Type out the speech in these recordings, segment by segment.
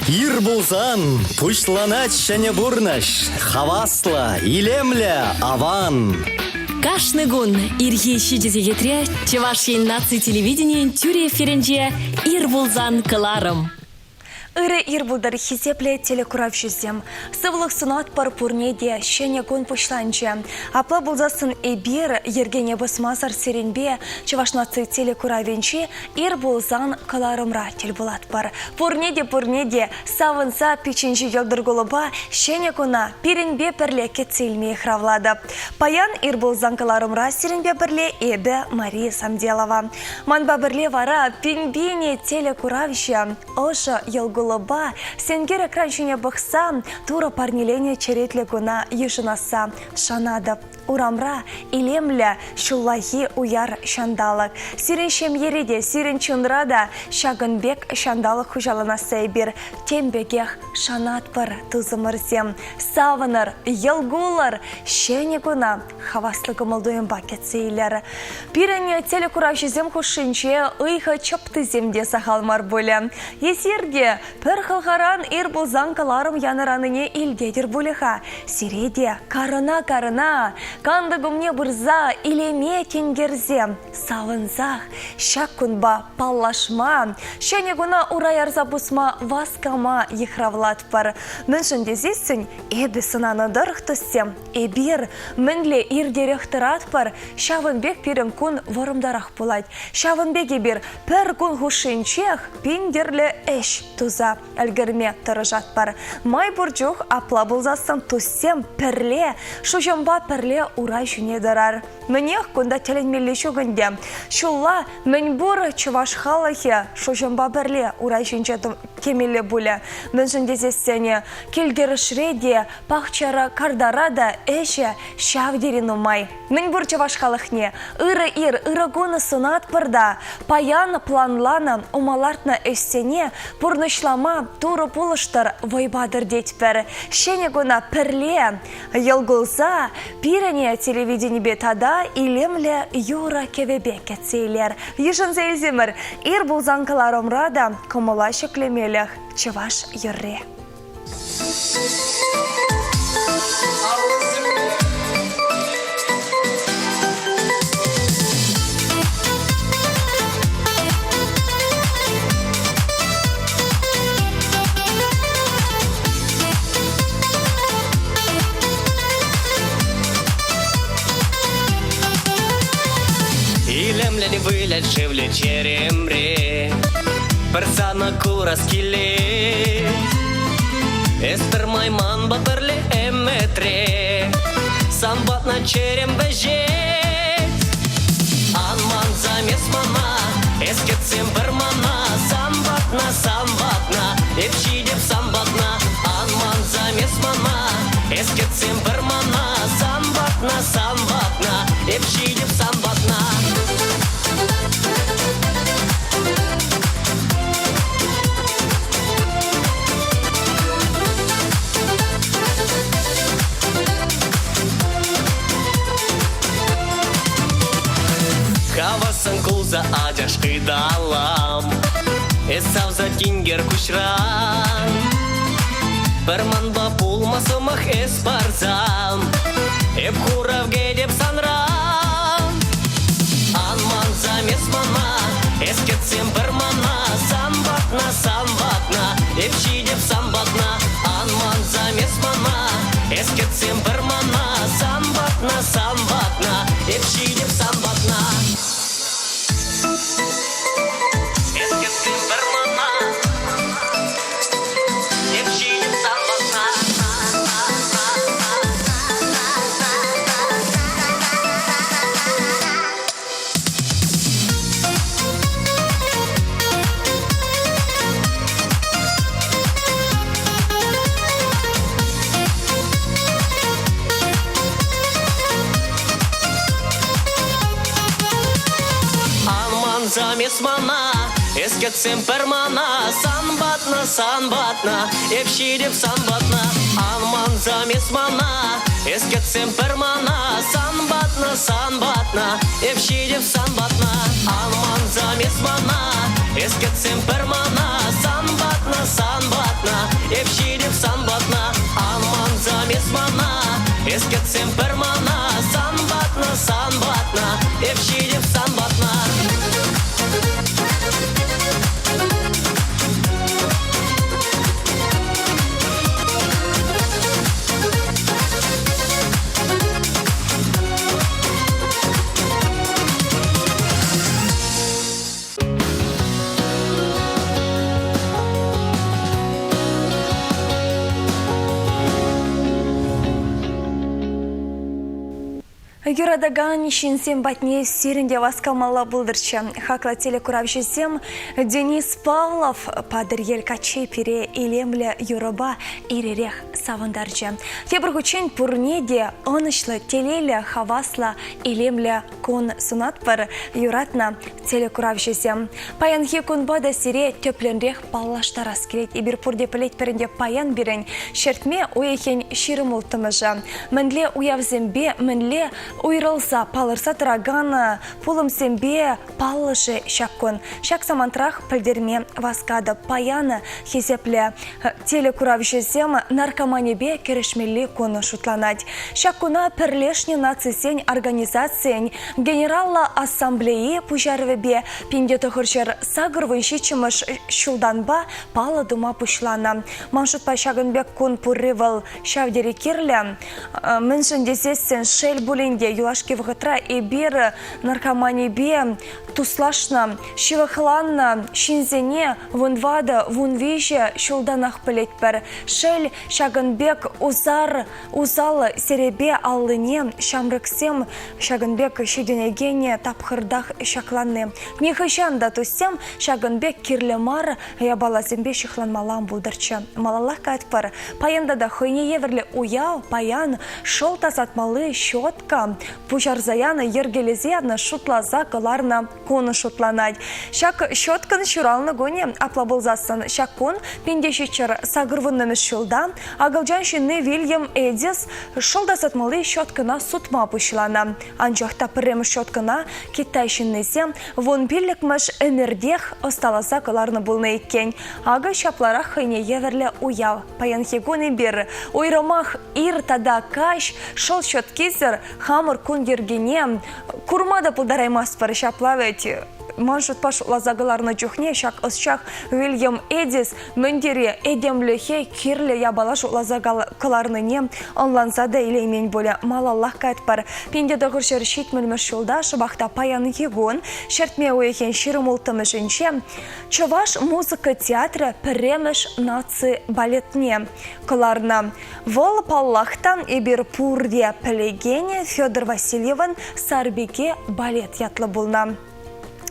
Ир пулсан пуҫланать ҫӗнӗ пурнӑҫ. Хаваслӑ, илемлӗ, аван. Кашни кун ирхи 7 сехетре Чӑваш Ен наци телевиденийӗн тӳрӗ эфирӗнче «Ир пулсан» кӑларӑм. Ырӑ ир пултӑр, хисеплӗ телекуравҫӑсем. Сывлӑх сунатпӑр пурне те, ҫӗнӗ кун пуҫланчӗ. Апла пулсассӑн эпир йӗркене пӑсмасӑр сирӗнпе Чӑваш наци телекуравӗнчи Ир пулсан кӑларӑмра тӗл пулатпӑр. Пурне те, пурне те савӑнса пиччӗнчи йӑлтӑр кулӑпа ҫӗнӗ куна пирӗнпе пӗрле кӗтсе илме йыхравлатӑп. Паян ир пулсан кӑларӑмра сирӗнпе пӗрле эпӗ, Мария Самделова. Манпа пӗрле вара пин-пин телекуравҫӑ ӑшӑ йӑл-кулӑпа сенкер экран ҫине пӑхса Турӑ парнеленӗ черетлӗ куна йышӑнасса шанатӑп. Урамра илемлӗ ҫуллахи уяр ҫанталӑк. Сирӗн ҫемьере те, сирӗн чунра та ҫакӑн пек ҫанталӑк хуҫаланасса эпир тем пекех шанатпӑр, тусӑмӑрсем. Савӑнӑр, йӑл кулӑр, ҫӗнӗ куна хаваслӑ кӑмӑл-туйӑмпа кӗтсе илер. Пирӗн телекуравҫӑсем хушшинче ыйхӑ чӑптисем те сахал мар пулӗ. Эсир те пӗр хӑлхаран ир пулсан кӑларӑм янӑранине илтетӗр пулӗ-ха. Сире те карӑна-карӑна, кантӑк умне пырса илеме тинкерсе, савӑнсах ҫак кунпа паллашма, ҫӗнӗ куна ура ярса пусма васкама йыхравлатпӑр. Мӗншӗн тесессӗн эпӗ сӑнанӑ тӑрӑх тӑссем Эпир мӗнле иртерех тӑратпӑр, ҫавӑн пек пирӗн кун вӑрӑмтарах пулать. Ҫавӑн пек эпир пӗр кун хушшинчех пин тӗрлӗ ӗҫ туса ӗлкӗрме тӑрӑшатпӑр. Май пур чух апла пулсассӑн туссем пӗрле, шуҫӑмпа пӗрле ура ҫине тӑрар. Мӗнех, кунта тӗлӗнмелли ҫук ӗнтӗ. Ҫулла мӗнпур чӑваш халӑхӗ шуҫӑмпа пӗрле ура ҫинче темелле пулӗ. Мӗншӗн тесессӗн кил-тӗрӗшре те, пахчара, картара та ӗҫӗ ҫав тери нумай. Мӗнпур чӑваш халӑхне ырӑ ир, ырӑ кун сунатпӑр та паян планланӑ, ума лартнӑ ӗҫсене пурнӑҫлама Турӑ пулӑштӑр, вӑй патӑр тетпӗр. Ҫӗнӗ куна пӗрле Йӑл кулса пирӗн телевиденипе тата илемлӗ юрӑ-кӗвӗпе кӗтсе илер. Йышӑнса илсемӗр, ир пулсан кӑларӑмра та кӑмӑла ҫӗклемелӗх чӑваш юрри. Илемлӗн вылять шевле черемре, Пӗр сана курас килет. Эс пӗрмай манпа пӗрле ӗмӗтре, Сан патна черем вӗҫет. Ан мансам эс мана, эс кӗтсем пӗр мана, Сан патна, сан патна, эп ҫитеп сан патна. Ан мансам эс мана, эс кӗтсем пӗр мана, Сан патна, сан патна, эп ҫитеп сан патна. Хавассӑн кулса ачаш ыталам, Эс савса тинкер куҫран. Пӗр манпа пулма сӑмах эс парсан, Эп хурав кӗтеп санран. Ан мансам эс мана, эс кӗтсем пӗр мана, Сан патна, сан патна, эп ҫитеп сан патна. Ан мансам эс мана, эс кӗтсем пӗр мана, Сан патна, сан патна, эп ҫитеп сан патна. Эс кӗтсем пӗр мана, эп ҫитеп сан патна. Ан мансам эс мана, эс кӗтсем пӗр мана, Сан патна, сан патна, эп ҫитеп сан патна. Ан мансам эс мана, эс кӗтсем пӗр мана, Сан патна, сан патна, эп ҫитеп сан патна. Ан мансам эс мана, эс кӗтсем пӗр мана, Сан патна, сан патна, Эп ҫитӗп сан патна, ан мансам эс мана. Эс кӗтсем пӗр мана, сан патна, сан патна. Эп ҫитӗп сан патна. Юратакан ҫынсем патне сирӗн те васкамалла пултӑрччӗ. Хаклӑ телекуравҫӑсем Денис Павлов Патӑрьел каччи пире илемлӗ юрӑпа ир-ирех савӑнтарчӗ. Тепӗр хутчен пурне те ӑнӑҫлӑ, телейлӗ, хаваслӑ, илемлӗ кун сунатпӑр, юратнӑ телекуравҫӑсем. Паянхи кунпа та сире тӗплӗнрех паллаштарас килет. Эпир пурте пӗлетпӗр ӗнтӗ паян пирӗн ҫӗртме уйӑхӗн 26-мӗшӗ. Мӗнле уявсемпе, мӗнле уйрӑлса палӑрса тӑракан пулӑмсемпе паллӑ-ши ҫак кун? Ҫак самантрах пӗлтерме васкатӑп. Паян хисеплӗ телекуравҫӑсем наркоманипе кӗрешмелли кун шутланать. Ҫак куна Пӗрлешнӗ Нацисен Организацийӗн Генераллӑ Ассамблейи пуҫарӑвӗпе 1987 ҫултанпа паллӑ тума пуҫланӑ. Ман шутпа ҫакӑн пек кун пурри вӑл ҫав тери кирлӗ. Мӗншӗн тесессӗн, шел пулин те, юлашки вӑхӑтра эпир наркоманипе туслашнӑ, ҫывӑхланнӑ ҫынсене вунтӑватӑ, вунвиҫӗ ҫултанах пӗлетпӗр. Шел, ҫакӑн пек усар, усал серепе аллине ҫамрӑксем ҫакӑн пек ҫитӗнекен тапхӑртах ҫакланни. Нихӑҫан та туссем ҫакӑн пек кирлӗ мар япаласемпе ҫыхланмалла ан пултӑрччӗ. Малаллах каятпӑр. Паян тата хӑйне евӗрлӗ уяв, паян шӑл тасатмалли щетка пуҫарса янӑ, йӗркелесе янӑ, шутласа кӑларнӑ кун шутланать. Ҫак щеткӑн ҫуралнӑ кунӗ, апла пулсассӑн, ҫак кун 1780-мӗш ҫулта акӑлчан ҫынни Вильям Эдис шӑл тасатмалли щеткӑна сутма пуҫланӑ. Анчах та пӗрремӗш щеткӑна Китай ҫыннисем вунпиллӗкмӗш ӗмӗртех ӑсталаса кӑларнӑ пулнӑ иккен. Акӑ ҫапларах хӑйне евӗрлӗ уяв. Паянхи кун эпир уйрӑмах ир тата каҫ шӑл щеткисӗр хамӑр кун йӗркине курма та пултараймастпӑр ҫапла вӗт. Ман шутпа шутласа кӑларнӑ чухне ҫак ӑсчах Уильям Эдис мӗн тери этемлӗхе кирлӗ япала шутласа кӑларнине ӑнланса та илеймен пулӗ. Малаллах каятпӑр. 1970-мӗш ҫулта шӑпах та паянхи кун ҫӗртме уйӑхӗн 26-мӗшӗнче Чӑваш музыка театрӗ пӗрремӗш наци балетне кӑларнӑ. Вӑл, паллах та, эпир пурте пӗлекен Федор Васильевӑн «Сарпике» балет ятлӑ пулнӑ.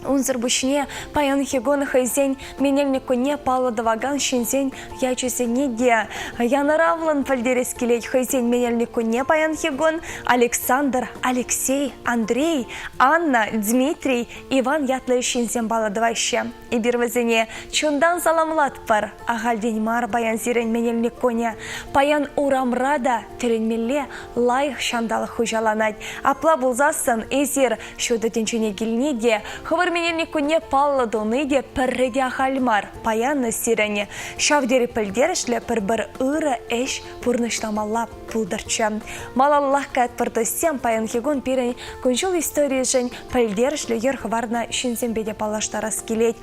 Унсӑр пуҫне паянхи кун хӑйсен менелник кунне паллӑ тӑвакан ҫынсен ячӗсене те янӑравлӑн пӗлтерес килет. Хӑйсен менелник кунне паянхи кун Александр, Алексей, Андрей, Анна, Дмитрий, Иван ятлӑ ҫынсем паллӑ тӑваҫҫӗ. Эпир вӗсене чунтан саламлатпӑр. Ахальтен мар паян сирӗн менелник кунӗ. Паян урамра та тӗлӗнмелле лайӑх ҫанталӑк хуҫаланать. Апла пулсассӑн эсир ҫутӑ тӗнчене килни те, хӑвӑр менелник кунне паллӑ туни те пӗрре те ахаль мар. Паян сирӗн ҫав тери пӗлтерӗшлӗ пӗр-пӗр ырӑ ӗҫ пурнӑҫламалла пултӑрччӗ. Малаллах каятпӑр туссем, паянхи кун пирӗн кун-ҫул историйӗшӗн пӗлтерӗшлӗ йӗр хӑварнӑ ҫынсемпе те паллаштарас килет.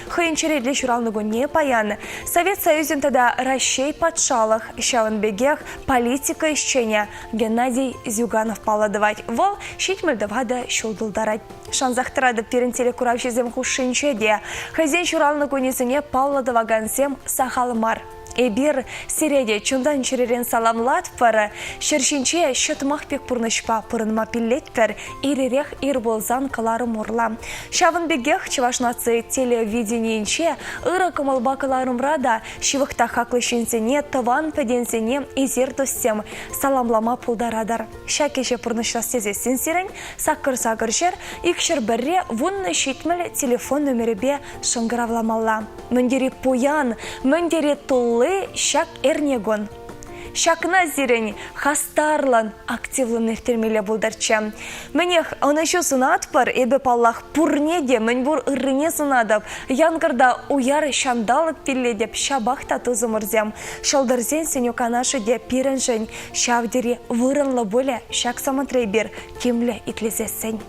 Хӑйӗн черетлӗ ҫуралнӑ кунне паян Совет Союзӗн тата Раҫҫей патшалӑх, ҫавӑн пекех политика ӗҫченӗ Геннадий Зюганов паллӑ тӑвать. Вӑл 74 ҫул тултарать. Шансах тӑратӑп пирӗн телекуравҫӑсем хушшинче те хӑйсен ҫуралнӑ кунӗсене паллӑ тӑвакансем сахал мар. Эпир сире те чунтан-чӗререн саламлатпӑр. Ҫӗр ҫинче ҫӑтмах пек пурнӑҫпа пурӑнма пиллетпӗр. Ир-ирех ир пулсан кӑларӑм урла. Ҫавӑн пекех Чӑваш наци телевиденийӗнче ырӑ кӑмӑлпа кӑларӑмра та ҫывӑх та хаклӑ ҫынсене, тӑван-пӗтенсене эсир туссем саламлама пултаратӑр. Ҫак ӗҫе пурнӑҫлас тесессӗн сирӗн саккӑр сакӑр ҫӗр, икҫӗр пӗрре, вуннӑ ҫитмӗл телефон номерӗпе шӑнкӑравламалла. Мӗн тери пуян, мӗн тери тулли ҫак эрнекун. Ҫакна сирӗн хастарлӑн, активлӑн ирттермелле пултӑрччӗ. Мӗнех, ӑнӑҫу сунатпӑр. Эпӗ, паллах, пурне те мӗнпур ыррине сунатӑп. Янкӑрта уяр ҫанталӑк пиллетӗп, ҫапах та тусӑмӑрсем, ҫӑлтӑрсен сӗнӳ канашӗ те пирӗншӗн ҫав тери вырӑнлӑ пулӗ ҫак самантра эпир тимлӗ итлесессӗн.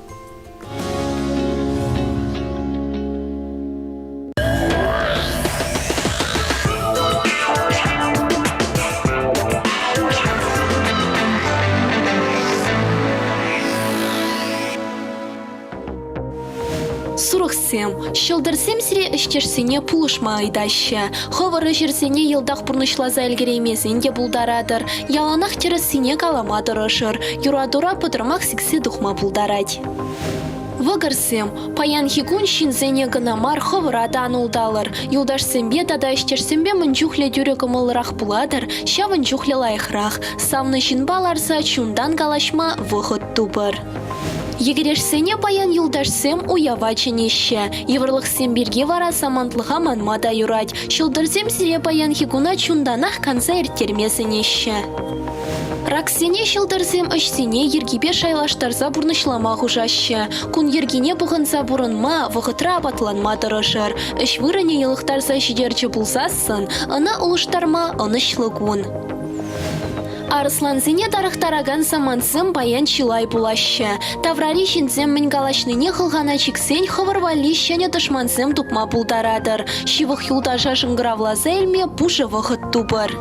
Сурӑхсем, ҫӑлтӑрсем сире ӗҫтешсене пулӑшма ыйтаҫҫӗ. Хӑвӑр ӗҫӗрсене йӑлтах пурнӑҫласа ӗлкӗреймесен те пултаратӑр. Яланах тӗрӗссине калама тӑрӑшӑр. Юратура пӑтӑрмах сиксе тухма пултарать. Вӑкӑрсем, паянхи кун ҫынсене кӑна мар, хӑвӑра та ан улталӑр. Юлташсемпе тата ӗҫтешсемпе мӗн чухлӗ тӳрӗ кӑмӑллӑрах пулатӑр, ҫавӑн чухлӗ лайӑхрах. Савнӑ ҫынпа ларса чунтан калаҫма вӑхӑт тупӑр. Йӗкӗрешсене паян юлташсем уява чӗнеҫҫӗ. Йывӑрлӑхсем пирки вара самантлӑха манма та юрать. Ҫӑлтӑрсем сире паянхи куна чунтанах канса ирттерме сӗнеҫҫӗ. Раксене ҫӑлтӑрсем ӗҫсене йӗркипе шайлаштарса пурнӑҫлама хушаҫҫӗ. Кун йӗркине пӑхӑнса пурӑнма, вӑхӑтра апатланма тӑрӑшӑр. Ӗҫ вырӑнӗ йӑлӑхтарса ҫитерчӗ пулсассӑн ӑна улӑштарма ӑнӑҫлӑ кун. Арӑслансене тарӑхтаракан самантсем паян чылай пулаҫҫӗ. Таврари ҫынсем мӗн калаҫнине хӑлхана чиксен хӑвӑр валли ҫӗнӗ тӑшмансем тупма пултаратӑр. Ҫывӑх юлташа шӑнкӑравласа илме пушӑ вӑхӑт тупӑр.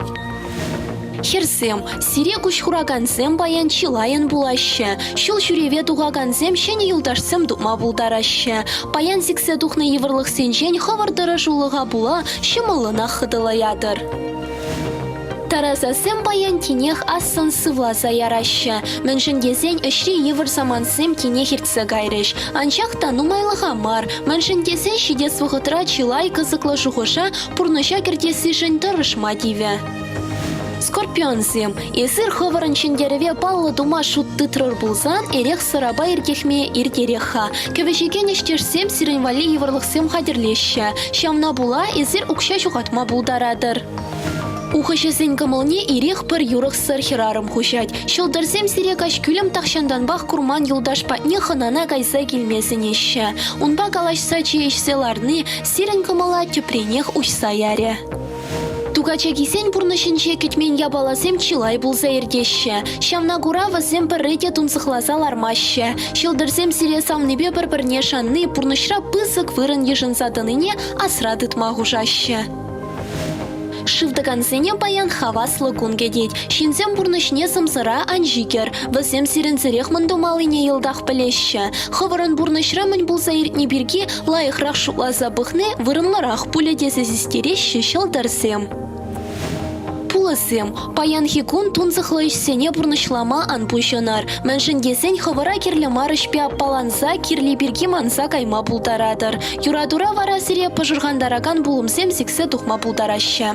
Хӗрсем, сире куҫ хуракансем паян чылайӑн пулаҫҫӗ. Ҫул ҫӳреве тухакансем ҫӗнӗ юлташсем тупма пултараҫҫӗ. Паян сиксе тухнӑ йывӑрлӑхсенчен хӑвӑр тӑрӑшулӑха пула ҫӑмӑллӑнах хӑтӑлаятӑр. Тарасасем паян тинех ассӑн сывласа яраҫҫӗ. Мӗншӗн тесен ӗҫри йывӑр самантсем тинех иртсе кайрӗҫ. Анчах та нумайлӑха мар, мӗншӗн тесен ҫитес вӑхӑтра чылай кӑсӑклӑ шухӑша пурнӑҫа кӗртессишӗн тӑрӑшма тивӗ. Скорпионсем, эсир хӑвӑрӑн ҫӗнтерӗве паллӑ тума шут тытрӑр пулсан эрех-сӑрапа иртӗхме иртерех-ха. Кӗвӗҫекен ӗҫтешсем сирӗн валли йывӑрлӑхсем хатӗрлеҫҫӗ. Ҫавна пула эсир укҫа ҫухатма пултаратӑр. Ухӑҫӑсен кӑмӑлне ирех пӗр юрӑхсӑр хӗрарӑм хуҫать. Ҫӑлтӑрсем сире каҫкӳлӗм тахҫантанпах курман юлташ патне хӑнана кайса килме сӗнеҫҫӗ. Унпа калаҫса чей ӗҫсе ларни сирӗн кӑмӑла тӗпренех уҫса ярӗ. Тукачакисен пурнӑҫӗнче кӗтмен япаласем чылай пулса иртеҫҫӗ. Ҫавна кура вӗсем пӗрре те тунсӑхласа лармаҫҫӗ. Ҫӑлтӑрсем сире савнипе пӗр-пӗрне шанни пурнӑҫра пысӑк вырӑн йышӑнса тӑнине асра тытма хушаҫҫӗ. Шыв тӑкансене паян хаваслӑ кун кӗтет. Ҫынсем пурнӑҫне сӑмсӑра ан ҫикӗр. Вӗсем сирӗнсӗрех мӗн тумаллине йӑлтах пӗлеҫҫӗ. Хӑвӑрӑн пурнӑҫра мӗн пулса иртни пирки лайӑхрах шутласа пӑхни вырӑнлӑрах пулӗ тесе систереҫҫӗ ҫӑлтӑрсем. Пулӑсем, паянхи кун тунсӑхлӑ ӗҫсене пурнӑҫлама ан пуҫӑнӑр. Мӗншӗн тесен хӑвӑра кирлӗ мар ӗҫпе аппаланса кирли пирки манса кайма пултаратӑр. Юратура вара сире пӑшӑрхантаракан пулӑмсем сиксе тухма пултараҫҫӗ.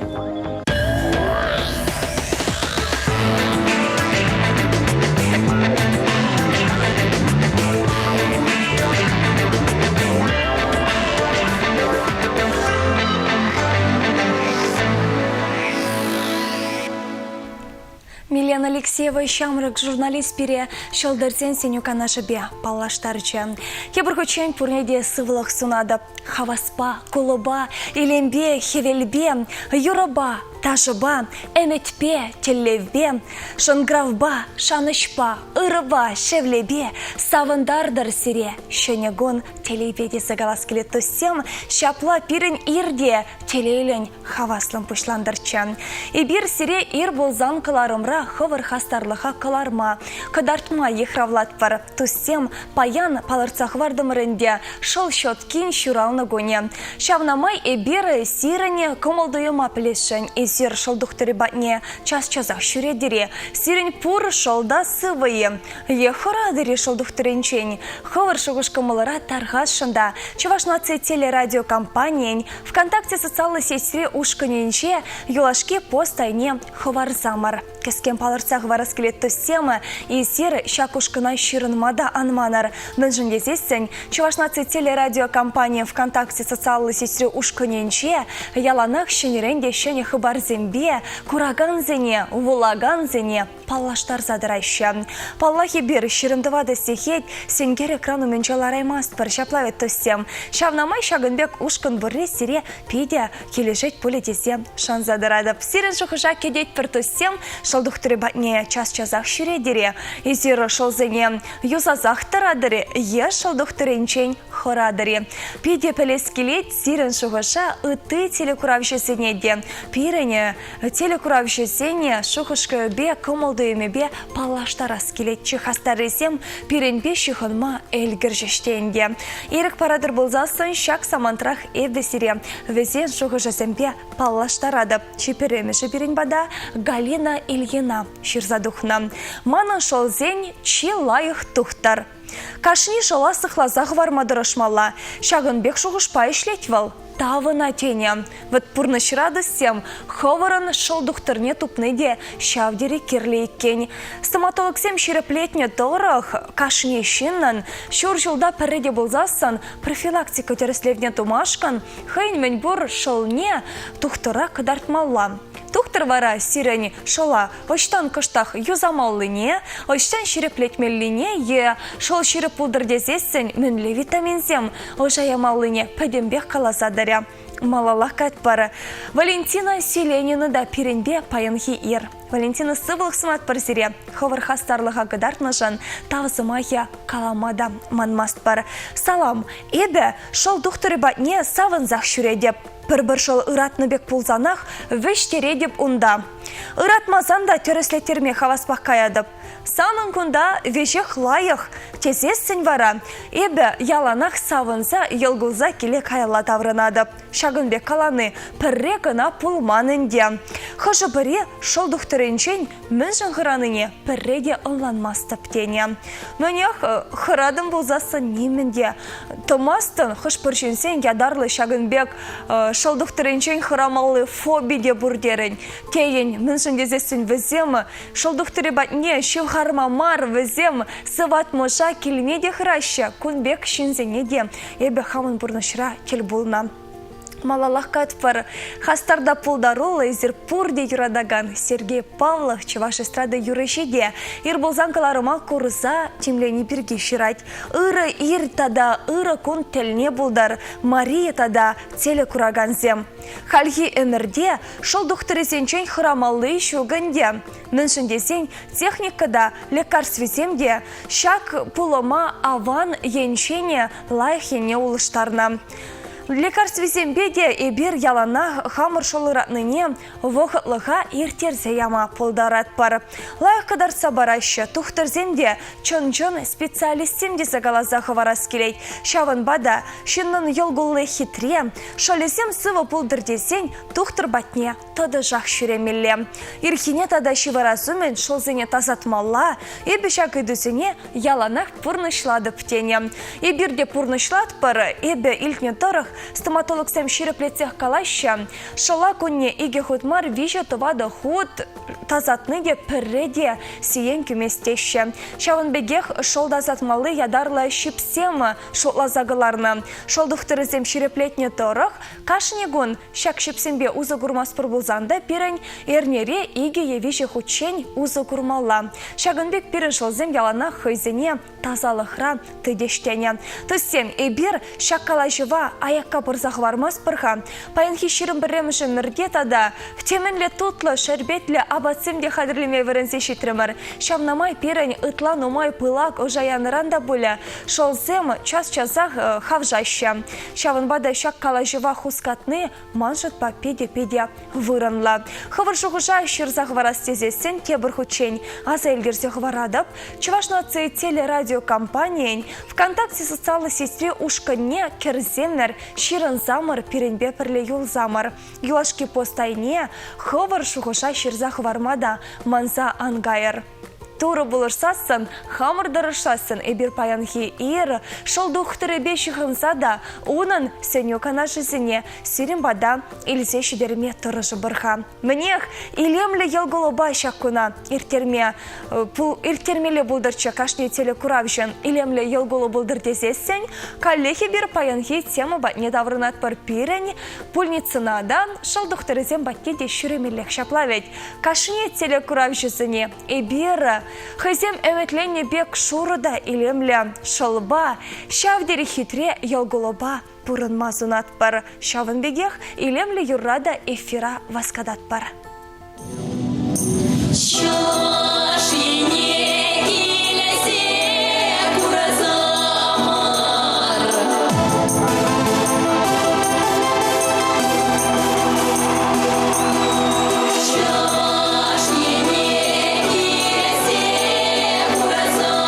Милена Алексеева ҫамрӑк журналист пире Ҫӑлтӑрсен сӗнӳ канашӗпе паллаштарчӗ. Тепӗр хутчен пурне те сывлӑх сунатӑп. Хаваспа, кулӑпа, илемпе, хӗвелпе, юрӑпа, ташӑпа, ӗмӗтпе, тӗллевпе, шӑнкӑравпа, шанӑҫпа, ырӑпа, шевлепе савӑнтартӑр сире ҫӗнӗ кун телейпе тесе калас килет туссем. Ҫапла пирӗн ир те телейлӗн хаваслӑн пуҫлантӑрччӗ. Эпир сире ир пулсан кӑларӑмра хӑвӑр хастарлӑха кӑларма, кӑтартма йыхравлатпӑр. Туссем, паян палӑртса хӑвартӑмӑр ӗнтӗ, шӑл щеткин ҫуралнӑ кунӗ. Ҫавна май эпир сирӗн кӑмӑл-туйӑма пӗлесшӗн. Эсир шӑл тухтӑрӗ патне час-часах ҫӳретӗр-и? Сирӗн пур шӑл та сывӑ-и? Е хӑратӑр-и шӑл тухтӑрӗнчен? Хӑвӑр шухӑш-кӑмӑлӑра тархасшӑн та Чӑваш наци телерадиокомпанийӗн ВКонтакте социаллӑ сетьри ушкӑнӗнче юлашки пост айне хӑварсамӑр. Кӗскен палӑртса хӑварас килет туссем, эсир ҫак ушкӑна ҫырӑнма та ан манӑр. Мӗншӗн тесессӗн Чӑваш наци телерадиокомпанийӗн ВКонтакте социаллӑ сетьри ушкӑнӗнче яланах ҫӗнӗрен те ҫӗнӗ хыпарсем. хыпарсемпе куракансене, вулакансене паллаштарса тӑраҫҫӗ. Паллах, эпир 24 сехет сенкер экран умӗнче лараймастпӑр, ҫапла вӗт, туссем. Ҫавна май ҫакӑн пек ушкӑн пурри сире питӗ килӗшет пулӗ тесе шанса тӑратӑп. Сирӗн шухӑша кӗтетпӗр, туссем. Шӑл тухтӑрӗ патне час-часах ҫӳретӗр-и? Эсир шӑлсене юсасах тӑратӑр-и е шӑл тухтӑрӗнчен хӑратӑр-и? Питӗ пӗлес килет сирӗн шухӑша ытти телекуравҫӑсене те. Пирӗн телекуравҫӑсене шухӑш-кӑмӑлӗпе, кӑмӑл-туйӑмӗпе паллаштарас килетчӗ. Хастаррисем пирӗнпе ҫыхӑнма ӗлкӗрчӗҫ те ӗнтӗ. Ирӗк паратӑр пулсассӑн ҫак самантрах эпӗ сире вӗсен шухӑшӗсемпе паллаштаратӑп. Чи пӗрремӗшӗ пирӗн пата Галина Ильина ҫырса тухнӑ. Манӑн шӑлсен чи лайӑх тухтӑр. Кашни шӑла сыхласа хӑварма тӑрӑшмалла. Ҫакӑн пек шухӑшпа ӗҫлет вӑл. Тавӑна тенӗ. Вӑт пурнӑҫра туссем хӑвӑрӑн шӑл тухтӑрне тупни те ҫав тери кирлӗ иккен. Стоматологсем ҫирӗплетнӗ тӑрӑх, кашни ҫыннӑн ҫур ҫулта пӗрре те пулсассӑн профилактика тӗрӗслевне тумашкӑн хӑйӗн мӗнпур шӑлне тухтӑра кӑтартмалла. Тухтӑр вара сирӗн шӑла ӑҫтан кӑштах юсамаллине, ӑҫтан ҫирӗплетмеллине е шӑл ҫирӗп пултӑр тесессӗн мӗнле витаминсем ӑша ямаллине пӗтӗмпех каласа тӑрӗ. Малаллах кайтпӑр. Валентина Селенина та пирӗнпе паянхи ир. Валентина, сывлӑх сунатпӑр сире. Хӑвӑр хастарлӑха кӑтартнӑшӑн тав сӑмахӗ калама та манмастпӑр. Салам, эпӗ шӑл тухтӑрӗ патне савӑнсах ҫӳретӗп. Пӗр-пӗр шӑл ыратнӑ пек пулсанах вӗҫтеретӗп унта. Ыратмасан та тӗрӗслеттерме хаваспах каятӑп. Санӑн кунта веҫех лайӑх, тесессӗн вара эпӗ яланах савӑнса йӑл кулса киле каялла таврӑнатӑп. Ҫакӑн пек калани пӗрре кӑна пулман ӗнтӗ. Хӑшӗ-пӗри шӑл тухтӑрӗнчен мӗншӗн хӑранине пӗрре те ӑнланмастӑп тенӗ. Мӗнех, хӑратӑм пулсассӑн нимӗн те тӑмастӑн. Хӑш-пӗр ҫынсен ятарлӑ ҫакӑн пек шӑл тухтӑрӗнчен хӑрамалли фоби те пур терӗн. Тейӗн, мӗншӗн тесессӗн вӗсем шӑл тухтӑрӗ патне ҫывхарма мар, вӗсем сыватмӑша килме те хӑраҫҫӗ. Кун пек ҫынсене те эпӗ хамӑн пурнӑҫра тӗл пулнӑ. Малаллах катпӑр. Хастар та пултаруллӑ эсир пурте юратакан Сергей Павлов чӑваш эстрада юрӑҫи те ир пулсан кӑларӑма курса тимлени пирки ҫырать. Ырӑ ир тата ырӑ кун тӗлне пултӑр Мария тата телекуракансем. Хальхи ӗмӗрте шӑл тухтӑрӗсенчен хӑрамалли ҫук ӗнтӗ. Мӗншӗн тесен техника та, лекарствисем те ҫак пулӑма аван енчен лайӑх енне улӑштарнӑ. Лекарствисемпе те эпир яланах хамӑр шӑл ыратнине вӑхӑтлӑха ирттерсе яма пултаратпӑр. Лайӑх кӑтартса параҫҫӗ тухтӑрсем те чӑн-чӑн специалистсем тесе каласа хӑварас килет. Ҫавӑнпа та ҫыннӑн йӑл кулли хитре, шӑлӗсем сывӑ пултӑр тесен тухтӑр патне тӑтӑшах ҫӳремелле. Ирхине тата ҫывӑрас умӗн шӑлсене тасатмалла. Эпӗ ҫак ыйтусене яланах пурнӑҫлатӑп тенӗ. Эпир те пурнӑҫлатпӑр. Эпӗ илтнӗ тӑрӑх, стоматологсем ҫирӗплетсех калаҫҫӗ, шӑла кунне икӗ хут мар, виҫӗ-тӑватӑ хут тасатни те пӗрре те сиен кӳмест теҫҫӗ. Ҫавӑн пекех шӑл тасатмалли ятарлӑ ҫипсем шутласа кӑларнӑ. Шӑл тухтӑрӗсем ҫирӗплетнӗ тӑрӑх, кашни кун Ҫак ҫипсемпе усӑ курмастпӑр пулсан та пирӗн эрнере икӗ е виҫӗ хутчен усӑ курмалла. Ҫакӑн пек пирӗн шӑлсем яланах хӑйсене тасалӑхра тытӗҫ тенӗ. Туссем, эпир ҫак калаҫӑва аякка пӑрса хӑвармастпӑр-ха. Паянхи 21-мӗш ӗмӗрте тата темӗнле тутлӑ, шерпетлӗ апатсем те хатӗрлеме вӗренсе ҫитрӗмӗр. Ҫавна май пирӗн ытла нумай пылак ӑша янӑран та пулӗ, шӑлсем час-часах хавшаҫҫӗ. Ҫавӑнпа та ҫак калаҫӑва хускатни ман шутпа питӗ-питӗ вырӑнлӑ. Хӑвӑр шухӑша ҫырса хӑварас тесессӗн тепӗр хутчен аса илтерсе хӑваратӑп. Чӑваш наци телерадиокомпанийӗн ВКонтакте социаллӑ сетьри ушкӑнне кӗрсемӗр, ҫырӑнсамӑр, пирӗнпе пӗрле юлсамӑр. Юлашки пост айне хӑвӑр шухӑша ҫырса хӑварма та манса ан кайӑр. Турӑ пулӑшсассӑн, хамӑр тӑрӑшсассӑн эпир паянхи ир шӑл тухтӑрӗпе ҫыхӑнса та унӑн сӗнӳ канашӗсене сирӗн пата илсе ҫитерме тӑрӑшӑпӑр-ха. Мӗнех, илемлӗ йӑл-кулӑпа ҫак куна ирттерме ирттермелле пултӑрччӗ кашни телекуравҫӑн. Илемлӗ йӑл-кулӑ пултӑр тесессӗн каллех эпир паянхи тема патне таврӑнатпӑр. Пирӗн пульницӑна та, шӑл тухтӑрӗсем патне те ҫӳремеллех ҫапла вӗт. Кашни телекуравҫӑсене эпир хӑйсем ӗмӗтленнӗ пек шурӑ та илемлӗ шӑлпа, ҫав тери хитре йӑл-кулӑпа пурӑнма сунатпӑр. Ҫавӑн пекех илемлӗ юрра та эфира васкататпӑр. Чӑваш Ене килсе курасамӑр. Чӑваш Ене килсе курасамӑр.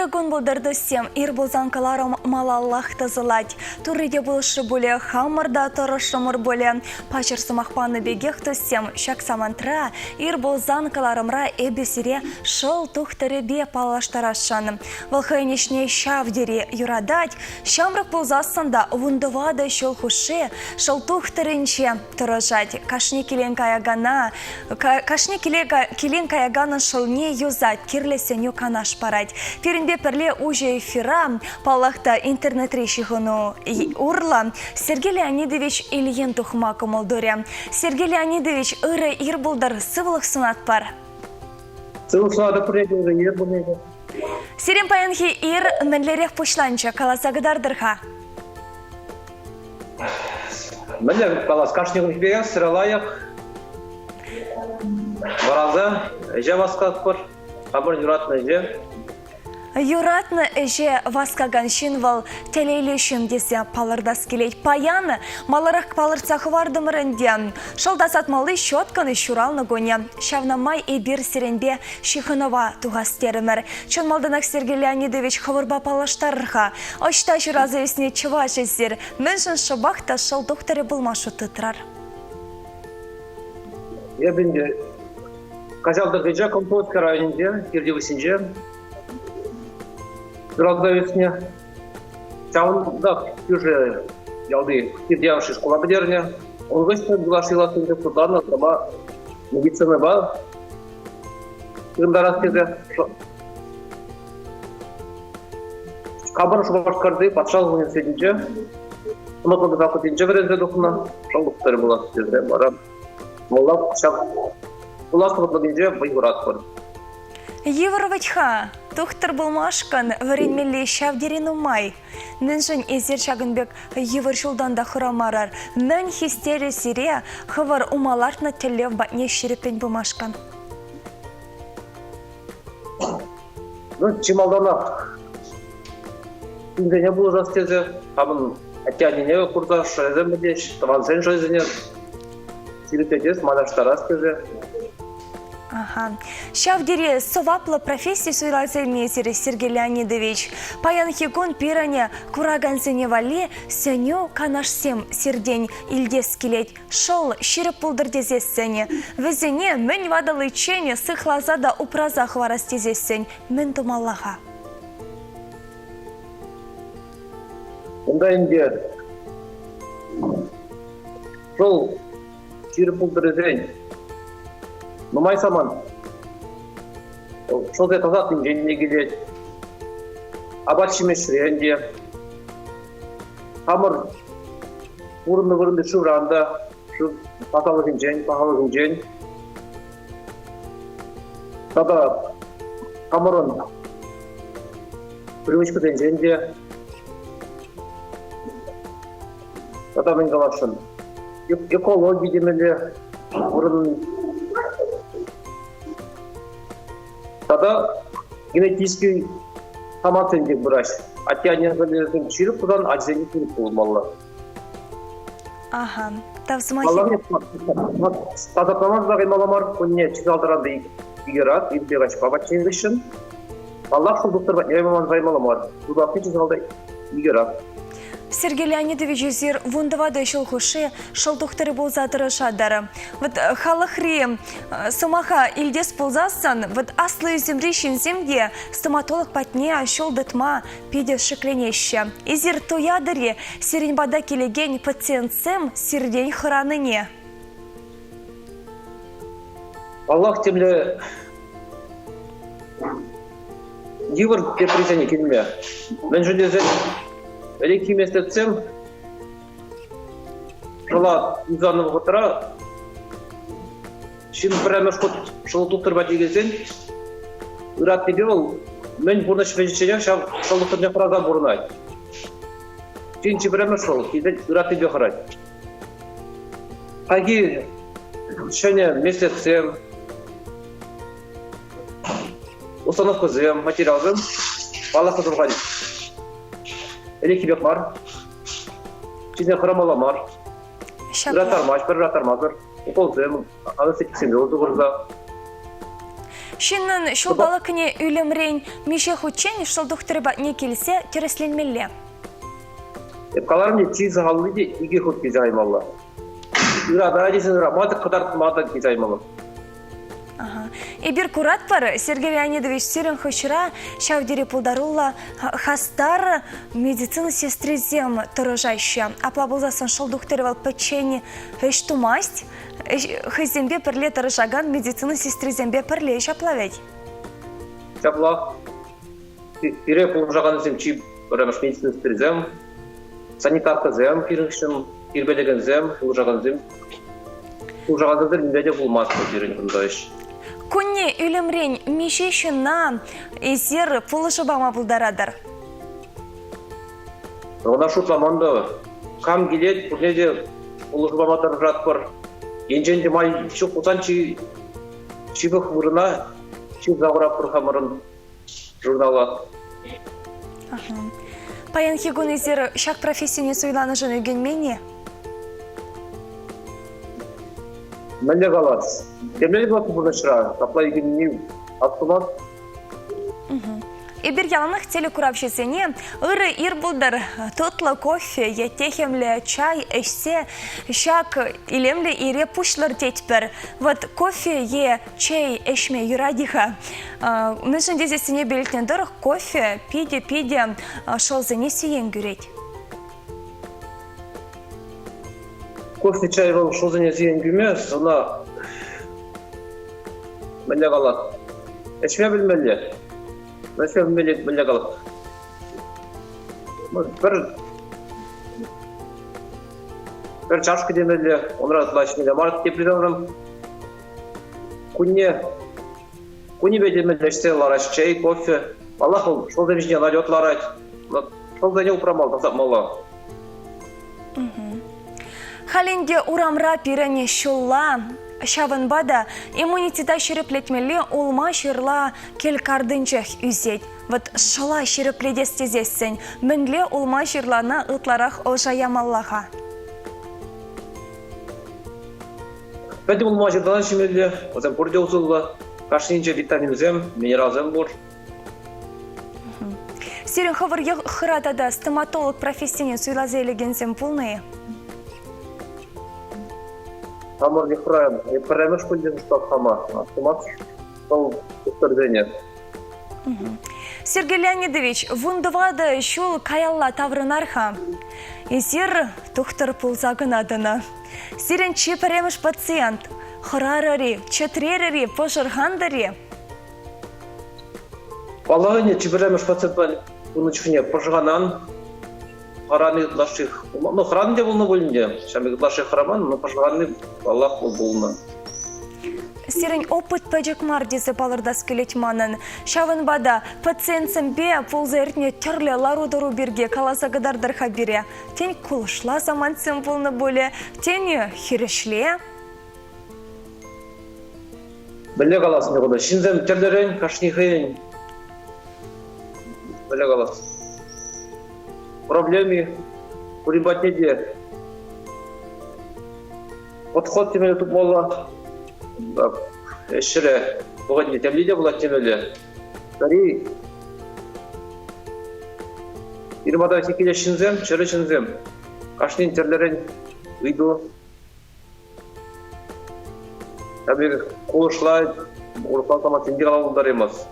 Ырӑ кун пултӑр, туссем. Ир пулсан кӑларӑм малаллах тӑсӑлать. Турри те пулӑшрӗ пулӗ, хамӑр та тӑрӑшрӑмӑр пулӗ. Паҫӑр сӑмах панӑ пекех, туссем, ҫак самантра ир пулсан кӑларӑмра эпӗ сире шӑл тухтӑрӗпе паллаштарасшӑн. Вӑл хӑйӗн ӗҫне ҫав тери юратать. Ҫамрӑк пулсассӑн та вунтӑватӑ ҫул хушши шӑл тухтӑрӗнче тӑрӑшать. Кашни килен каякана, кашни киле килен каяканӑн шӑлне юсать, кирлӗ сӗнӳ канаш парать. Пирӗнпе пӗрле уҫӑ эфира, паллах та, интернетри ҫыхӑну урлӑ Сергей Леонидович Ильин тухма кӑмӑл турӗ. Сергей Леонидович, ырӑ ир пултӑр, сывлӑх сунатпӑр. Сывлӑх сунатӑп пурне те, ырӑ ир пурне те. Сирӗн паянхи ир мӗнлерех пуҫланчӗ, каласа кӑтартӑр-ха. Мӗнле калас, кашни кунхи пекех сыра лайӑх. Вӑранса ӗҫе васкатпӑр. Хамӑр юратнӑ ӗҫе. Юратнӑ ӗҫе васкакан ҫын вӑл телейлӗ ҫын тесе палӑртас килет. Паян маларах палӑртса хӑвартӑмӑр ӗнтӗ. Шӑл тасатмалли щеткӑн ҫуралнӑ кунӗ. Ҫавна май эпир сирӗнпе ҫыхӑнӑва тухас терӗмӗр. Чӑн малтанах Сергей Леонидович хӑвӑрпа паллаштарӑр-ха. Ӑҫта ҫуралса ӳснӗ чӑваш эсир? Мӗншӗн шӑпах та шӑл тухтӑрӗ пулма шут тытрӑр? Эпӗ ӗнтӗ Каҫал тӑрӑхӗнче, Комсомольски районӗнче, Хирти ҫуралса ӳснӗ. Ҫавӑнтах кӳршӗ ялти Хирти Явӑшри шкула пӗтернӗ. Ун хыҫҫӑн юлашки классенче шутланӑ сӑма медицинӑпа ҫырӑнтарас тесе Хамӑр Шупашкарти патшалӑх университетӗнче стоматологи факультетӗнче вӗренсе тухнӑ. Шӑл тухтӑрӗ пулас тесе вара вӑлах ҫак пулас вӑхӑтлӑхӗнче вӑй хуратпӑр. Йывӑр вӗт-ха. Тухтӑр пулмашкӑн вӗренмелли ҫав тери нумай. Мӗншӗн эсир ҫакӑн пек йывӑр ҫултан та хӑрамарӑр? Мӗн хистерӗ сире хӑвӑр ума лартнӑ тӗллев патне ҫирӗппӗн пымашкӑн? Ну, чи малтанах ҫынсене пулӑшас тесе хамӑн атте-аннене курса шӑлсем пӗтеҫ, тӑвансен шӑлсене ҫирӗплетес, майлаштарас тесе. Аха. Ҫав тери сӑваплӑ професси суйласа илнӗ эсир, Сергей Леонидович. Паянхи кун пирӗн куракансене валли сӗнӳ канашсем сиртен илтес килет. Шӑл ҫирӗп пултӑр тесессӗн, вӗсене мӗн ватӑличчен сыхласа та упраса хӑварас тесессӗн мӗн тумалла-ха? Унта ӗнтӗ шӑл ҫирӗп пултӑр тесен нумай самант. Шӑлсене тасатнинчен те килет, апат-ҫимӗҫрен те, хамӑр пурӑннӑ вырӑнти шывран та, шыв тасалӑхӗнчен, пахалӑхӗнчен тата хамӑрӑн привычкӑсенчен те тата мӗн каласшӑн, экологи темелле вырӑн тата генетический самантсем те пыраҫҫӗ. Атте-анне ҫирӗп пулсан ачасен ҫирӗп пулмалла. Аха. Тав сӑмахӗ. Тасатмалла каймалла мар, кунне чикалтӑран та икӗ ирпе каҫпа патчен хыҫҫӑн. Паллах, шул тухтӑр патне каймалла мар. Тутарти чикалта икӗ Сергей Леонидович, эсир вунтӑватӑ ҫул хушши шӑл тухтӑрӗ пулса тӑрӑшатӑр. Вот халӑхри сӑмаха илтес пулсассӑн, вот аслӑ ӳсӗмри ҫынсем те стоматолог патне ҫул тытма питӗ шикленеҫҫӗ. Эсир туятӑр-и сирӗн пата килекен пациентсем сиртен хӑранине? Паллах, темле йывӑр теприсене килме. Мӗншӗн тесен ӗлӗкхи меслетсем шӑла юсанӑ вӑхӑтра Ҫын пӗрремӗш хут шӑл тухтӑр патне килсен ыратнипе вӑл мӗн пурнӑҫ вӗҫӗчченех ҫав шӑл тухтӑрне хӑраса пурӑнать. Ҫын чи пӗрремӗш шӑл килсен ыратнипе хӑрать. Хальхи ҫӗнӗ меслетсем, установкӑсем, материалсем паллах тухать. Ӗлӗкхи пек мар. Ҫынсен хӑрамалла мар. Ыраттармасть, пӗр ыраттармасӑр. Уколсем, анестетиксемпе усӑ курса. Ҫыннӑн ҫулталӑкне ӳлӗмрен миҫе хутчен шӑл тухтӑрӗ патне килсе тӗрӗсленмелле? Эп каларӑм те, чи сахалли те икӗ хут килсе каймалла. Ыратать тесен ыратма та, кӑтартма та килсе каймалла. Ага. Эпир куратпӑр, Сергей Леонидович, сирӗн хыҫра ҫав тери пултаруллӑ хастар медицина сестрисем тӑрӑшаҫҫӗ. Апла пулсассӑн шӑл тухтӑрӗ вӑл пӗччен ӗҫ тумасть, хӑйсемпе пӗрле тӑрӑшакан медицина сестрисемпе пӗрле ҫапла вӗт? Ҫапла. Пире пулӑшакансем чи пӗрремӗш медицина сестрисем, санитаркӑсем пирӗн хыҫҫӑн тирпейлекенсем, пулӑшакансем. Пулӑшакансемсӗр нимпе те пулмасть пирӗн кунта ӗҫ. Кунне ӳлӗмрен миҫе ҫынна эсир пулӑшу пама пултаратӑр? Ӑна шутламан та. Кам килет, пурне те пулӑшу пама тӑрӑшатпӑр. Енчен те май ҫук пулсан чи ҫывӑх вырӑна ҫырса хуратпӑр хамӑрӑн журнала. Паянхи кун эсир ҫак профессине суйланӑшӑн ӳкӗнмен-и? Мӗнле калас? Темле пулать пурнӑҫра, капла ӳкӗнни астумасть. Эпир яланах телекуравҫӑсене ырӑ ир пултӑр, тутлӑ кофе е техӗмлӗ чай ӗҫсе ҫак илемлӗ ире пуҫлӑр тетпӗр. Вот кофе е чей ӗҫме юрать-и-ха? Мӗншӗн тесессине пӗлтнӗ тӑрӑх кофе питӗ-питӗ шӑлсене сиен кӳрет. Кофе чай вӑл шӑлсене сиен кӳмест, ӑна мӗнле калас, ӗҫме пӗлмелле. Ӗҫме пӗлмелле, мӗнле калас. Пӗр пӗр чашка темелле, унра ытла ӗҫмелле мар. Теприсем кунне кунӗпе темелле ӗҫсе лараҫ чей, кофе. Паллах, вӑл шӑлсем ҫине налет ларать. Шӑлсене упрамалла, тасатмалла. Халь ӗнтӗ урамра пирӗн ҫулла. Ҫавӑнпа та иммунитета ҫирӗплетмелли улма-ҫырла кил картинчех ӳсет. Вӑт шӑла ҫирӗплетес тесессӗн мӗнле улма-ҫырлана ытларах ӑша ямалла-ха? Пӗтӗм улма-ҫырлана ҫимелле, вӗсем пурте усӑллӑ. Кашнинче витаминсем, минералсем пур. Сирӗн хӑвӑр йӑхра тата стоматолог профессине суйласа илекенсем пулнӑ-и? Хамӑр йӑхра пӗрремӗш пулчӗ хама. Астумас вӑл тухтӑрсене. Сергей Леонидович, вунтӑватӑ ҫул каялла таврӑнар-ха. Эсир тухтӑр пулса кӑна тӑнӑ. Сирӗн чи пӗрремӗш пациент хӑрарӑр-и, чӗтрерӗр-и, пӑшӑрхантӑр-и? Паллах ӗнтӗ, чи пӗрремӗш пациентпа пынӑ чухне пӑшӑрханан, хӑрани ытлашши, ну, хӑрани те пулнӑ пуль ӗнтӗ, ҫав пек ытлашши хӑраман, но пӑшӑрханни, паллах, вӑл пулнӑ. Сирӗн опыт пӗчӗк мар тесе палӑртас килет манӑн. Ҫавӑнпа та пациентсемпе пулса иртнӗ тӗрлӗ лару-тӑру пирки каласа кӑтартӑр-ха пире. Тен, кулӑшла самантсем пулнӑ пулӗ, тен, хирӗҫле? Мӗнле калас кунта? Ҫынсем тӗрлӗрен, кашни хӑйӗн мӗнле калас проблеми пурин патне те подход темелле тупмалла. Ӗҫре вӑхӑтне темле те пулать темелле. Пӗри Ирмата килес ҫынсем, чӗрӗ ҫынсем. Кашнин тӗрлӗрен ыйту. Эпир кулӑшла урӑхла самантсем те калама пултараймасть.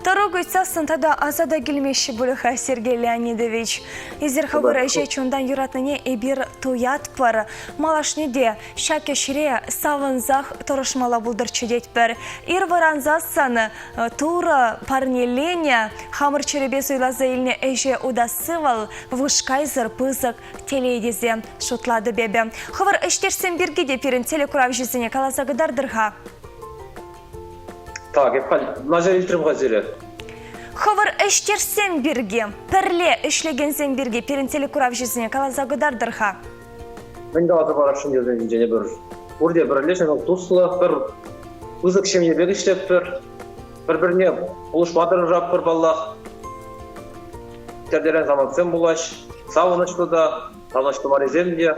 Тӑрук ыйтсассӑн тата аса та килмеҫҫӗ пулӗ-ха, Сергей Леонидович. Эсир хӑвӑр ӗҫе чунтан юратнине эпир туятпӑр. Малашне те ҫак ӗҫре савӑнсах тӑрӑшмалла пултӑрччӗ тетпӗр. Ир вӑрансассӑн Турӑ парнеленӗ, хамӑр чӗрепе суйласа илнӗ ӗҫе утасси вӑл вышкайсӑр пысӑк телей тесе шутлатӑп эпӗ. Хӑвӑр ӗҫтешсем пирки те пирӗн телекуравҫӑсене каласа кӑтартӑр-ха. Так, эп халь начар илтрӗм-ха сире. Хӑвӑр ӗҫтешсем пирки, пӗрле ӗҫлекенсем пирки пирӗн телекуравҫӑсене каласа кӑтартӑр-ха. Мӗн каласа парасшӑн тесен ҫинчен эпир пурте пӗрле ҫав туслӑ, пӗр пысӑк ҫемье пек ӗҫлетпӗр. Пӗр-пӗрне пулӑшма тӑрӑшатпӑр паллах. Тӗрлӗрен самантсем пулаҫ. Савӑнӑҫлӑ та, савӑнӑҫлӑ марисем те.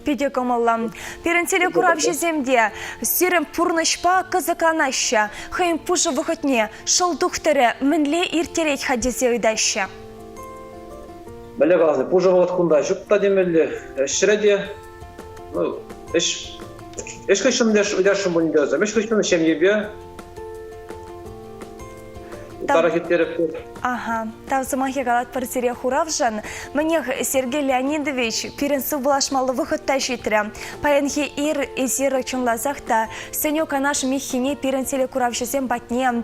Питӗ кӑмӑллӑ. Пирӗн телекуравҫӑсем те сирӗн пурнӑҫпа кӑсӑкланаҫҫӗ. Хӑйӗн пушӑ вӑхӑтне шӑл тухтӑрӗ мӗнле ирттерет-ха тесе ыйтаҫҫӗ. Мӗнле калас, пушӑ вӑхӑт кунта ҫук та темелле. Ӗҫре те, ну, ӗҫ ӗҫ хыҫҫӑн ыйтасшӑн пулин те ӗҫ хыҫҫӑн ҫемьепе Ытларах ирттерӗп. Ага, тав сӑмахӗ калатпӑр сире хуравшӑн. Мӗнех, Сергей Леонидович, пирӗн сывпуллашмалли вӑхӑт та ҫитрӗ. Паянхи ир эсир чӑнласах та сӗнӳ канаш миххине пирӗн телекуравҫӑсем патне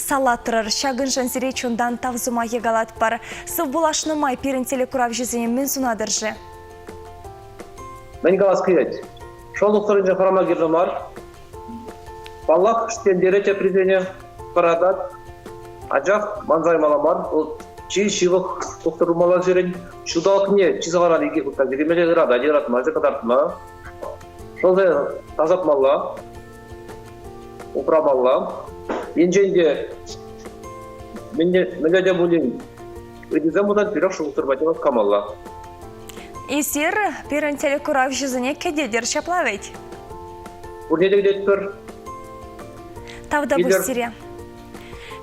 салатрӑр. Ҫакӑншӑн сире чунтан тав сӑмахӗ калатпӑр. Сывпуллашнӑ май пирӗн телекуравҫӑсене мӗн сунатӑр-ши? Мӗн калас килет? Шел тухтӑрӗнче хӑрама кирлӗ мар. Паллах, ҫӗнтерет теприсене пӑратать. Анчах манса каймалла мар, вӑл чи ҫывӑх тухтӑр пулмалла сирӗн. Ҫуталӑкне чи сахалран икӗ хут та кӗмелле ыратать, ыратмасть кӑтартма. Шӑлсене тасатмалла, упрамалла. Енчен те мӗнле те пулин ыйтусем пулсан тӳрех шӑл патне васкамалла. Эсир пирӗн телекуравҫӑсене кӗтетӗр ҫапла вӗт? Пурне те кӗтетпӗр. Тавтапуҫ сире.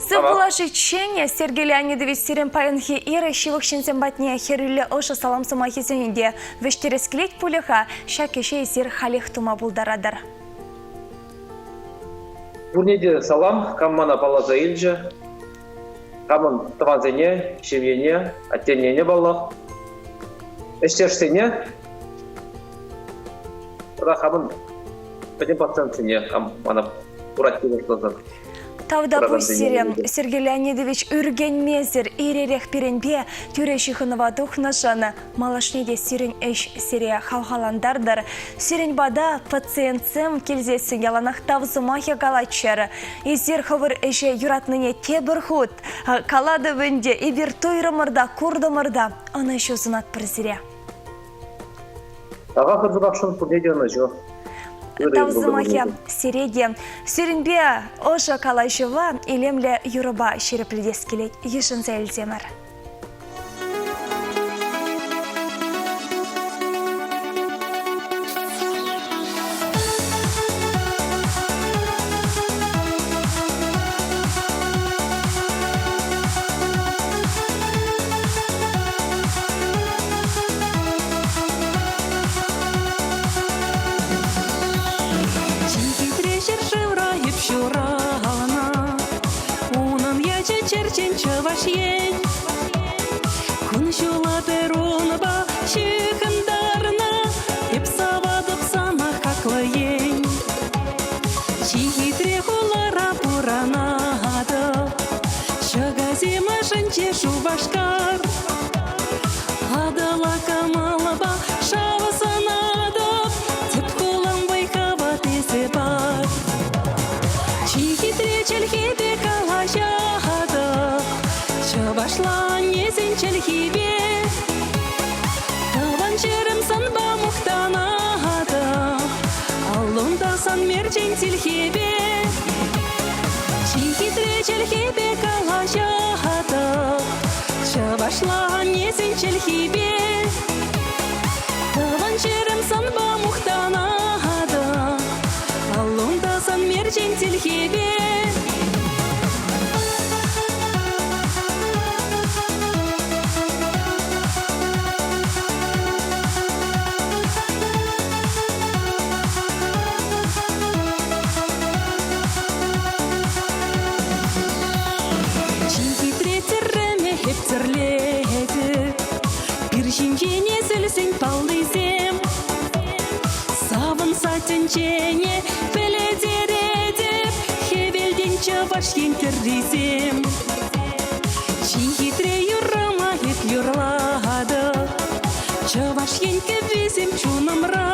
Сыв пулашиччен Сергей Леонидович сирӗн паянхи ир ҫывӑх ҫынсем патне хӗрӳллӗ ӑшӑ салам сӑмахӗсене те вӗҫтерес килет пулӗ-ха. Ҫак ӗҫе эсир халех тума пултаратӑр. Пурне те салам, кам мана палласа илчӗ. Хамӑн тӑвансене, ҫемьене, аттенене паллах, ӗҫтешсене тата хамӑн пӗтӗм пациентсене хам мана курать пулӑшсан. Тавтапуҫ сире, Сергей Леонидович, ӳркенмесӗр иререх пирӗнпе тӳрӗ ҫыхӑнӑва тухнӑшӑн малашне те сирӗн ӗҫ сире хавхалантартӑр. Сирӗн пата пациентсем килсессӗн яланах тав сӑмахӗ калаччӑр. Эсир хӑвӑр ӗҫе юратнине тепӗр хут калатӑп ӗнтӗ, эпир туйрӑмӑр та, куртӑмӑр та, ӑнӑҫу сунатпӑр сире. Тавах ырсӑрахшӑн пурне те ӑнӑҫу. Тав сӑмахӗ сире те. Сирӗнпе ӑшӑ калаҫӑва илемлӗ юрӑпа ҫирӗплетес килет. Йышӑнса илсемӗр. Чи хитре ҫӗршывра эп ҫуралнӑ. Унӑн ячӗ черчен Чӑваш Ен. Кун-ҫула пӗр унпа ҫыхӑнтарнӑ. Эп саватӑп сана хаклӑ ен. Чи хитре хулара пурӑнатӑп. Ҫӑкасем ӑшӗнче Шупашкар. Атӑла кӑмӑлпа шав сӑнатӑп. Тӗп хулам вӑй-хӑват тесе пар. Чи хитре чӗлхепе калаҫатӑп, чӑвашла аннесен чӗлхипе. Тӑван ҫӗрӗм санпа мухтанатӑп, аллунта сан мерчен тилхепе. Чи хитре чӗлхепе калаҫатӑп, чӑвашла аннесен чӗлхипе. Тӑван ҫӗрӗм санпа мухтанатӑп, аллунта сан мерчен тилхепе. Чи хитре тӗрреме эп тӗрлетӗп, Пир ҫинче несӗлсен паллисем. Савӑнса тӗнчене пӗлтеретӗп, Хӗвелтен Чӑваш Ен тӗррисем. Чи хитре юррӑма эп юрлатӑп, Чӑваш Ен кӗввисем чунӑмра.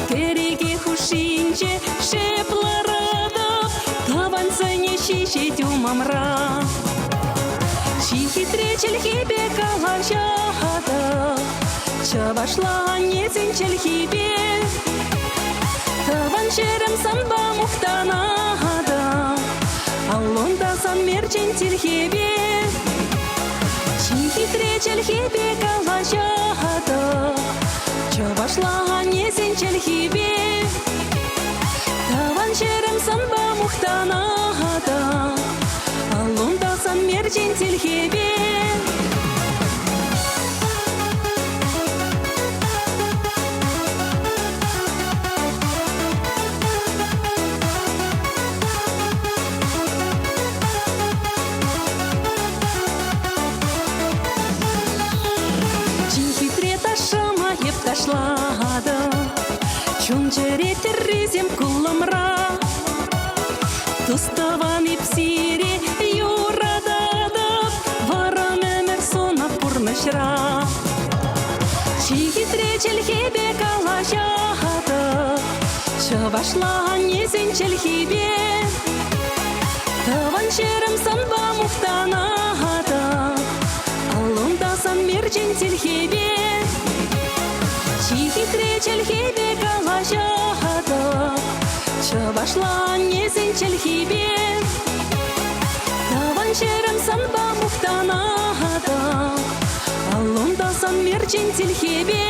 Кӗреке хушшинче шеп ларатӑп, Тӑвансене ҫиҫет умӑмра. Чи хитре чӗлхепе калаҫатӑп, Чӑвашла аннесен чӗлхипе. Тӑван ҫӗрӗм санпа мухтанатӑп, Аллунта сан мерчен тилхепе. Чи хитре чӗлхепе калаҫатӑп, Чӑвашла аннесен чӗлхипе. Тӑван ҫӗрӗм санпа мухтанатӑп, Аллунта сан мерчен тилхепе. Чи хитре ташшӑма эп ташлатӑп, Чун-чӗре тӗррисем куллӑмра. Тус-тӑван эп сире юрататӑп, Вӑрӑм ӗмӗр сунап пурнӑҫра. Чи хитре чӗлхепе калаҫатӑп, Чӑвашла аннесен чӗлхипе. Тӑван ҫӗрӗм санпа мухтанатӑп, Аллунта сан мерчен тилхепе. Чи хитре чӗлхепе калаҫатӑп, Чӑвашла аннесен чӗлхипе. Тӑван ҫӗрӗм санпа мухтанатӑп, Аллунта сан мерчен тилхепе.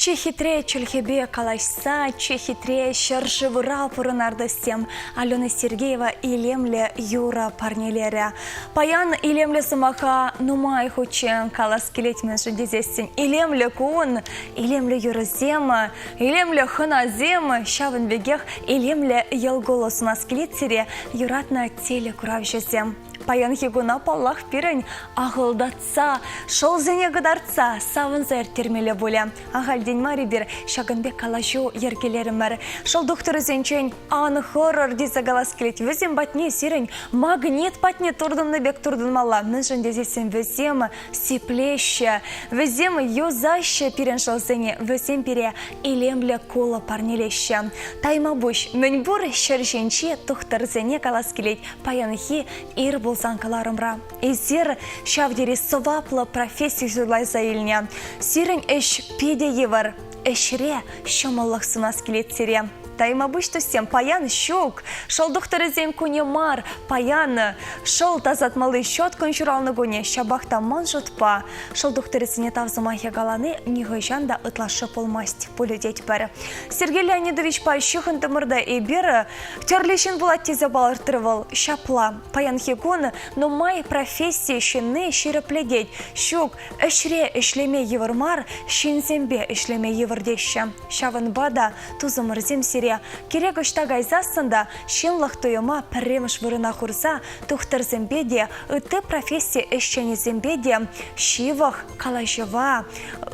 Чи хитре чӗлхепе калаҫса, чи хитре ҫӗршывра пурӑнар тӑссем Алена Сергеева илемлӗ юрӑ парнелерӗ. Паян илемлӗ сӑмаха нумай хутчен калас килет мӗншӗн тесессӗн илемлӗ кун, илемлӗ юрӑсем, Илемлӗ хӑнасем, ҫавӑн пекех илемлӗ йӑл-кулӑ сунас килет сире, юратнӑ телекуравҫӑсем. Паянхи куна, паллах, пирӗн ахӑлтатса, шӑлсене кӑтартса савӑнса ирттермелле пулӗ. Ахальтен мар эпир ҫакӑн пек калаҫу йӗркелерӗмӗр. Шӑл тухтӑрӗсенчен ан хӑрӑр тесе калас килет. Вӗсем патне сирӗн магнит патне туртӑннӑ пек туртӑнмалла. Мӗншӗн тесессӗн вӗсем сиплеҫҫӗ. Вӗсем юсаҫҫӗ пирӗн шӑлсене, вӗсем пире илемлӗ кулӑ парнелеҫҫӗ. Таймапуҫ мӗнпур ҫӗр ҫинчи тухтӑрсене калас килет паянхи ир пулсан кӑларӑмра. Эсир ҫав тери сӑваплӑ професси суйласа илнӗ. Сирӗн ӗҫ питӗ йывӑр. Ӗҫре ҫӑмӑллӑх сунас килет сире. Таймапуҫ туссем, паян ҫук. Шӑл тухтӑрӗсен кунӗ мар, паян шӑл тасатмалли щеткӑн ҫуралнӑ кунӗ. Ҫапах та ман шутпа, шӑл тухтӑрӗсене тав сӑмахӗ калани нихӑҫан та ытлашши пулмасть пулӗ тетпӗр. Сергей Леонидовичпа ҫыхӑнтӑмӑр та эпир тӗрлӗ ҫын пулать тесе палӑртрӗ вӑл. Ҫапла, паянхи кун нумай професси ҫынни ҫирӗплетет. Ҫук, ӗҫре ӗҫлеме йывӑр мар, ҫынсемпе ӗҫлеме йывӑр теҫҫӗ. Ҫавӑнпа та, тусӑмӑрсем, сире кирек ӑҫта кайсассӑн та ҫынлӑх туйӑма пӗрремӗш вырӑна хурса тухтӑрсемпе те, ытти професси ӗҫченӗсемпе те ҫывӑх калаҫӑва,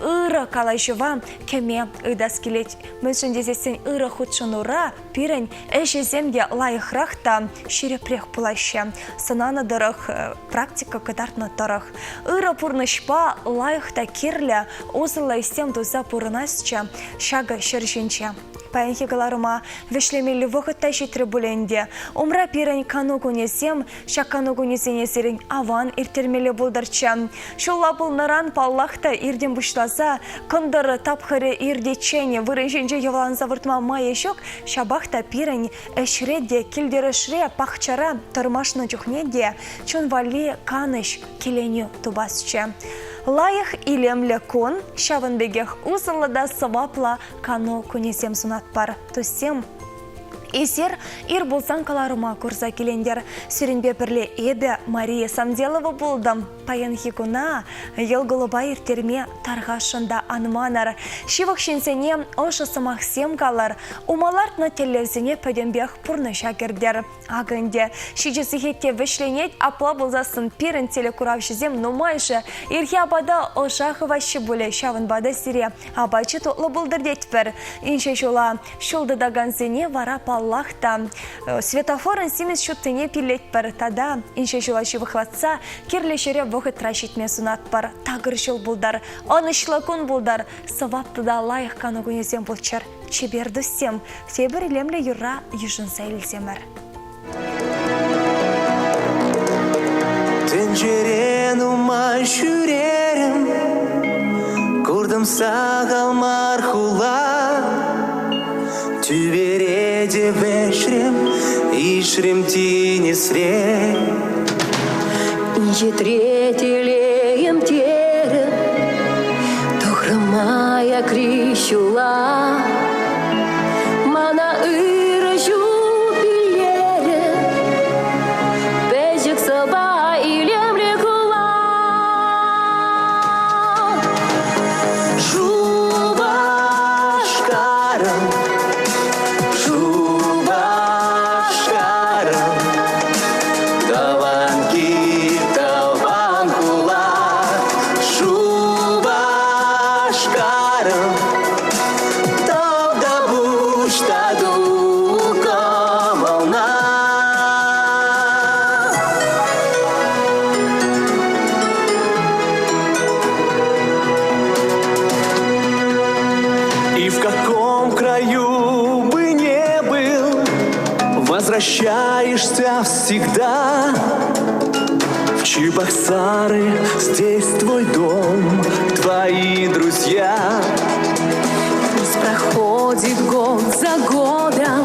ырӑ калаҫӑва кӗме ыйтас килет. Мӗншӗн тесессӗн ырӑ хутшӑнура пирӗн ӗҫӗсем те лайӑхрах та ҫирӗпрех пулаҫҫӗ. Сӑнанӑ тӑрӑх, практика кӑтартнӑ тӑрӑх, ырӑ пурнӑҫпа лайӑх та кирлӗ, усӑллӑ ӗҫсем туса пурӑнасчӗ ҫакӑ ҫӗр ҫинче. Паянхи кӑларӑма вӗҫлемелли вӑхӑт та ҫитрӗ пуль ӗнтӗ. Умра пирӗн кану кунӗсем, ҫак кану кунӗсене сирӗн аван ирттермелле пултӑрччӗ. Ҫулла пулнӑран, паллах та, иртен пуҫласа кӑнтӑр тапхӑрӗ иртиччен вырӑн ҫинче йӑваланса выртма майӗ ҫук, ҫапах та пирӗн ӗҫре те, килтӗрӗшре, пахчара тӑрмашнӑ чухне те чун валли канӑҫ, киленӳ тупасчӗ. Лайӑх, илемлӗ кун, ҫавӑн пекех усӑллӑ та сӑваплӑ кану кунӗсем сунатпӑр. Туссем, эсир ир пулсан кӑларӑма курса килентӗр. Сирӗнпе пӗрле эпӗ, Мария Самделова, пултӑм. Паянхи куна йӑл-кулӑпа ирттерме тархасшӑн та ан манӑр. Ҫывӑх ҫынсене ӑшӑ сӑмахсем калӑр, ума лартнӑ тӗллевсене пӗтӗмпех пурнӑҫа кӗртӗр. Акӑ ӗнтӗ ҫичӗ сехет те вӗҫленет, апла пулсассӑн пирӗн телекуравҫӑсем нумайӑшӗ ирхи апата ӑша хываҫҫӗ пулӗ, ҫавӑнпа та сире апачӗ тутлӑ пултӑр тетпӗр. Инҫе ҫула ҫул тытакансене вара паллах та светофорӑн симӗс ҫуттине пиллетпӗр тата инҫе ҫула ҫывӑхлатса кирлӗ ҫӗре вӑхӑтра ҫитме сунатпӑр. Такӑр ҫул пултӑр, ӑнӑҫлӑ кун пултӑр, сӑваплӑ та лайӑх кану кунӗсем пулччӑр. Чипер туссем, тепӗр илемлӗ юрра йышӑнса илсемӗр. Тӗнчере нумай ҫӳрерӗм. Куртӑм сахал мар хула. Тӳпере те вӗҫрӗм, ишрӗм тинӗсре. Инҫетре телейӗм терӗм, Тӑхрӑм аякри ҫула. Мана ырӑ ҫул пиллерӗ, Пӗчӗк сӑпа илемлӗ хула. Шупашкарӑм, Шупашкарӑм, тӑван кил, тӑван хула. Шупашкарӑм, тавтапуҫ тату кӑмӑлна. И в каком краю бы не был, возвращаешься всегда. В Чебоксары здесь твой дом, твои друзья. Пусть проходит год за годом,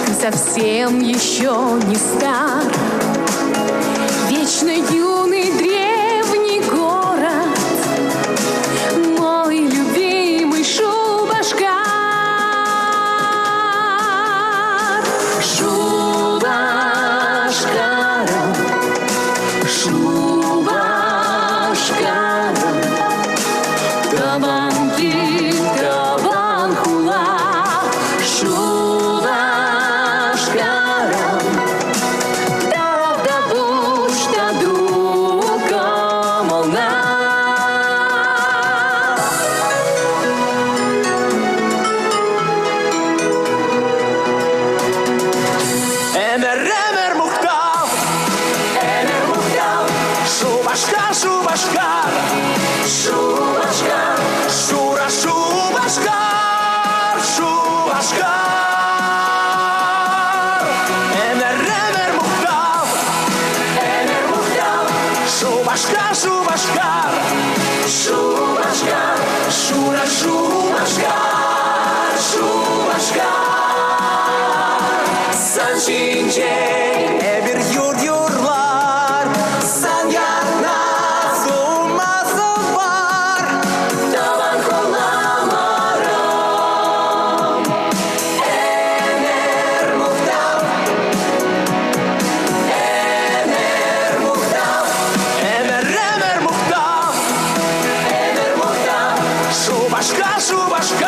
Ты совсем еще не стар. Вечно юный древний город, Мой любимый Шупашкар. Шупашкарӑм, Шупашкарӑм, Тӑван кил, тӑван хула. Шупашкарӑм, тавтапуҫ тату кӑмӑлна. Ӗмӗр-ӗмӗр мухтав, ӗмӗр мухтав, Шупашкар, Шупашкар, Шупашкар, Шура Шупашкар, Шупашкар. Ӗмӗр-ӗмӗр мухтав, ӗмӗр мухтав, Шупашкар, Шупашкар, Шупашкар, Шура Шупашкар, Шупашкар. Сан ҫинчен эпир юр юрлар, сан ятна сума сӑвар. Тӑван хуламӑрӑм, ӗмӗр мухтав, ӗмӗр мухтав, ӗмӗр-ӗмӗр мухтав, ӗмӗр мухтав. Шупашкар, Шупашкар.